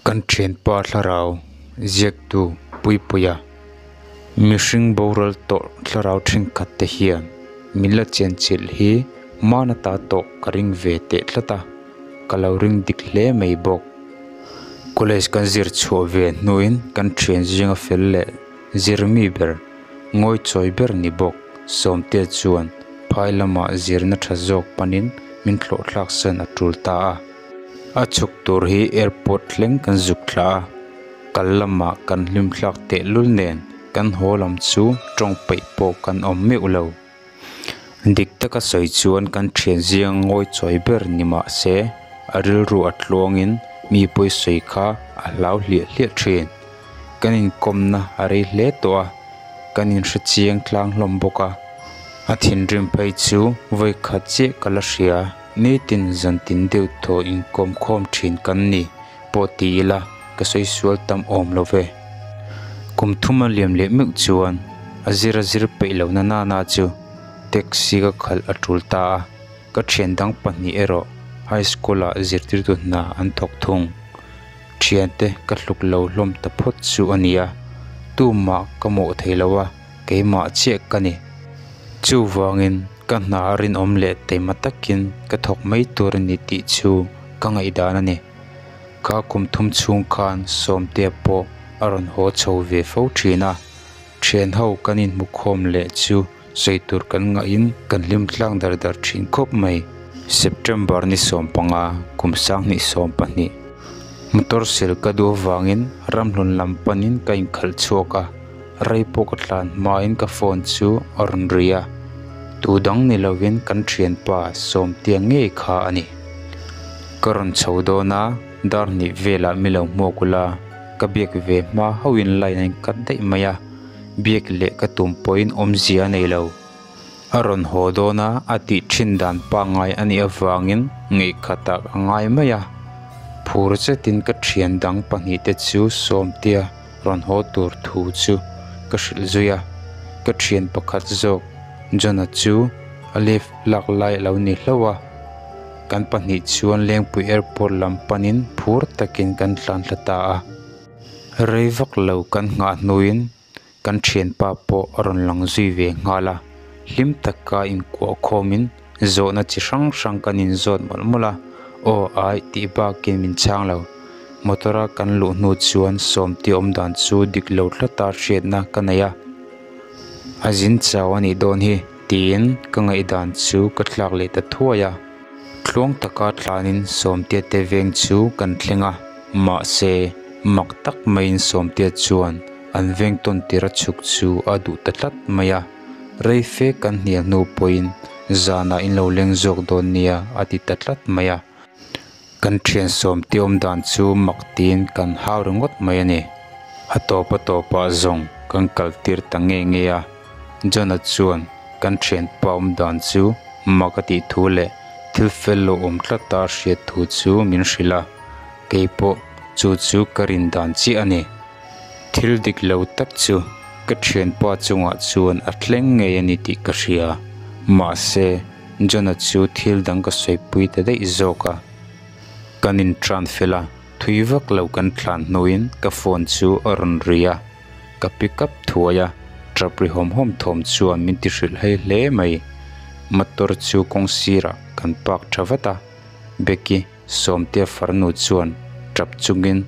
Kan thianpa thlarau ziaktu Puipuia mihring boral tawh thlarau thenkhat te hian min la chenchilh hi hmana ta tawh ka ring ve teh tlat a, ka lo ring dik hle mai bawk. College kan zir chhuah ve hnuin kan thian zinga fel leh zir mi ber ngawi chawi ber ni bawk Sawmtea chuan phai lamah zirna tha zawk panin min thlawh thlak san a tul ta a. A chhuk tur hi airport thleng kan zuk thlah a, kal lamah kan hlim thlak tehlul nen kan haw lam chu tawng peih pawh kan awm meuh lo. Dik taka sawi chuan kan thian zing ngawi chawi ber ni mah se a rilru a tluangin mi pawi sawi kha a hlau hliah hliah thin. Kan inkawmna a rei hle tawh a, kan inhre chiang tlang hlawm bawk a. A thinrim phei chu vawi khat chiah ka la hria, nitin zan tin deuh thaw inkawm khawm thin kan ni pawh ti ila ka sawi sual tam awm lo ve. Kum thum a liam leh meuh chuan a zir a zir peih lo na nana chu taxi ka khalh a tul ta a, ka thian dang pahnih erawh high school ah zirtirtu hna an thawk thung. Thiante ka hluk lo hlawm ta phawt chu a nia, tumah ka mawh thei lo a, keimah chiah ka ni. Chuvangin ka hna rinawm leh taima takin ka thawk mai tur a ni tih chu ka ngaihdan a ni. Kha kum thum chhung khan Sawmtea pawh a rawn haw chho ve fo thin a, thian ho kan inhmu khawm leh chu sawi tur kan ngahin kan hlim tlang dar dar thin khawp mai. September ni 15 kum 2022 motor sil ka duh avangin ramhlun lam panin ka inkhalh chhuak a, rei pawh ka tlan hmain ka phone chu a rawn ri a, tu dang ni lovin kan thianpa Sawmtea ngei kha a ni. Ka rawn chho dawn a, dar hnih velah mi lo hmuak ula, ka biak ve hma hauhin line a inkat daih mai a. Biak leh ka tum pawhin awmzia a nei lo. A rawn haw dawn a, a tih thin dan pangngai a nih avangin ngaihkhatah ka ngai mai a. Phur zetin ka thian dang pahnihte chu Sawmtea rawn haw tur thu chu ka hrilh zui a. Ka thian pakhat zawk John-a chu a lift lak lai a lo ni hlauh a. Kan pahnih chuan Lengpui Airport lam panin phur takin kan tlan thla ta a. Rei vak lo kan nghah hnuin kan thianpa pawh a rawn lang zui ve nghal a, hlim taka inkuah khawmin zawhna chi hrang hrang kan inzawt mawlh mawlh a, aw ai tih bakin min chhang lo. Motor a kan luh hnu chuan Sawmte awm dan chu dik lo tlata hriatna ka nei a, a zin chau a nih dawn hi tiin ka ngaihdan chu ka thlak leh ta thuai a. Tluang taka tlanin Sawmtea te veng chu kan thleng a, mahse mak tak maiin Sawmtea chuan an veng tawn tir a chhuk chu a duh ta tlat mai a, rei fe kan hnial hnu pawhin zanah in lo leng zawk dawn nia a ti ta tlat mai a. Kan thian Sawmtea awm dan chu mak tiin kan hau ringawt mai a ni. A tawp a tawpah zawng kan kal tir ta nge nge a, John-a chuan kan thianpa awm dan chu mak a tih thu leh thil fel lo awm tlata a hriat thu chu min hrilh a, kei pawh chu chu ka rin dan chiah a ni. Thil dik lo tak chu ka thianpa chungah chuan a thleng ngei a ni tih ka hria, mahse John-a chu thil dang ka sawipui ta daih zawk a. Kan intran fel a, thui vak lo kan tlan hnuin ka phone chu a rawn ri a. Ka pick up thuai a, tap ri hawm hawm thawm chuan min ti hrilh hei hle mai. Motor chu kawng sirah kan park tha vat a, Becky Sawmtea farnu chuan tap chungin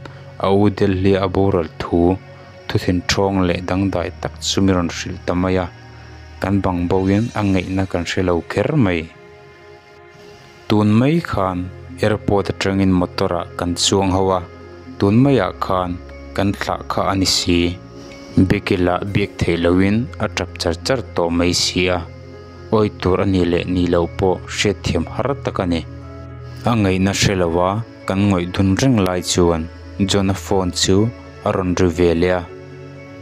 a u Delhi a boral thu thuthin thawng leh dangdai tak chu mi rawn hrilh ta mai a, kan bang bo in a ngaihna kan hre lo kher mai. Tun mai khan airport atangin motor ah kan chuang ho a, tun maiah khan kan thlah kha a ni si. Becky lah biak theih lohin a tap char char tawh mai si a, awi tur a ni leh ni lo pawh hriatthiam har tak a ni. A ngaihna hre lo a kan ngawih dun reng lai chuan John-a phone chu a rawn ri ve leh a,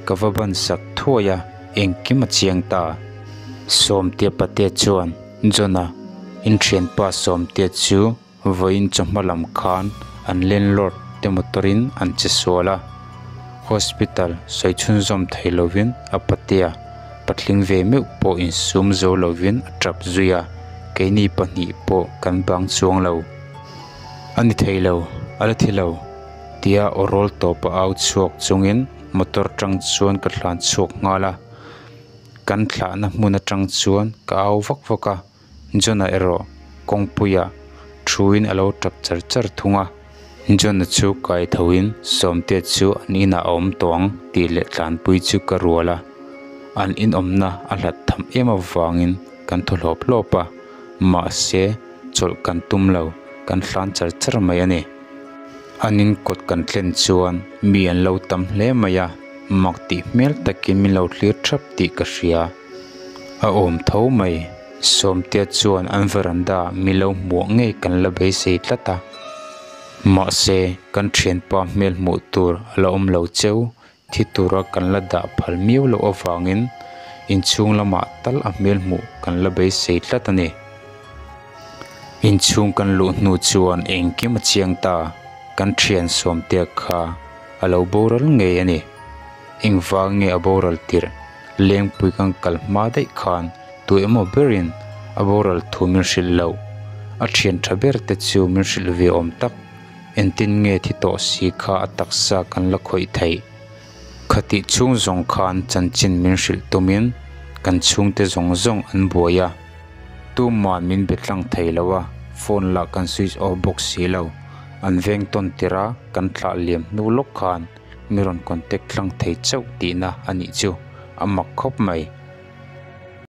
ka va ban sak thuai a, engkim a chiang ta. Sawmtea patea chuan. John-a, in thianpa Sawmtea chu vawiin chawhma lam khan an landlord te motor-in an che sual a, hospital sawi chhunzawm thei lovin a patea patling ve meuh pawh insum zo lovin a tap zui a, keini pahnih pawh kan bang chuang lo. A ni thei lo, a la thi lo. Tia aw rawl tawpa au chhuak chungin motor tang chuan ka tlan chhuak nghal a. Kan thlahna hmun atang chuan ka au vak vak a, John-a erawh kawngpuiah thuin a lo tap char char thung a. John-a chu kai thoin Sawmtea chu an inah a awm tawh ang tih leh tlanpui chu ka rual a. An inawmna a hlat tham em avangin kan thaw hlawp hlawp a, mahse chawlh kan tum lo, kan hlan char char mai a ni. An in kawt kan thlen chuan mi an lo tam hle mai a, mak tih hmel takin min lo thlir thap tih ka hria. A awm tho mai, Sawmtea chuan an veranda mi lo hmuah ngei kan la beisei tlat a. Mahse, kan thianpa hmel hmuh tur a la awm lo cheu, thi tura kan la dah phal miau loh avangin inchhung lamah tal a hmel hmuh kan la beisei tlat a ni. Inchhung kan luh hnu chuan engkim a chiang ta, kan thian Sawmtea kha a lo boral ngei a ni. Engvang nge a boral tirh? Lengpui kan kal hma daih khan tu emaw berin a boral thu min hrilh loh. A thian tha ber te chu min hrilh ve awm tak. Engtin nge thi tawh si kha a taksa kan la khawih theih? Khatih chhung zawng khan chanchin min hrilh tumin kan chhungte zawng zawng an buai a. Tuman min be tlang thei lo a, phone lah kan switch off bawk si lo. An veng tawn tirh a, kan thlah liam hnu lawk khan mi rawn contact tlang thei chauh tihna a nih chu. A mak khawp mai.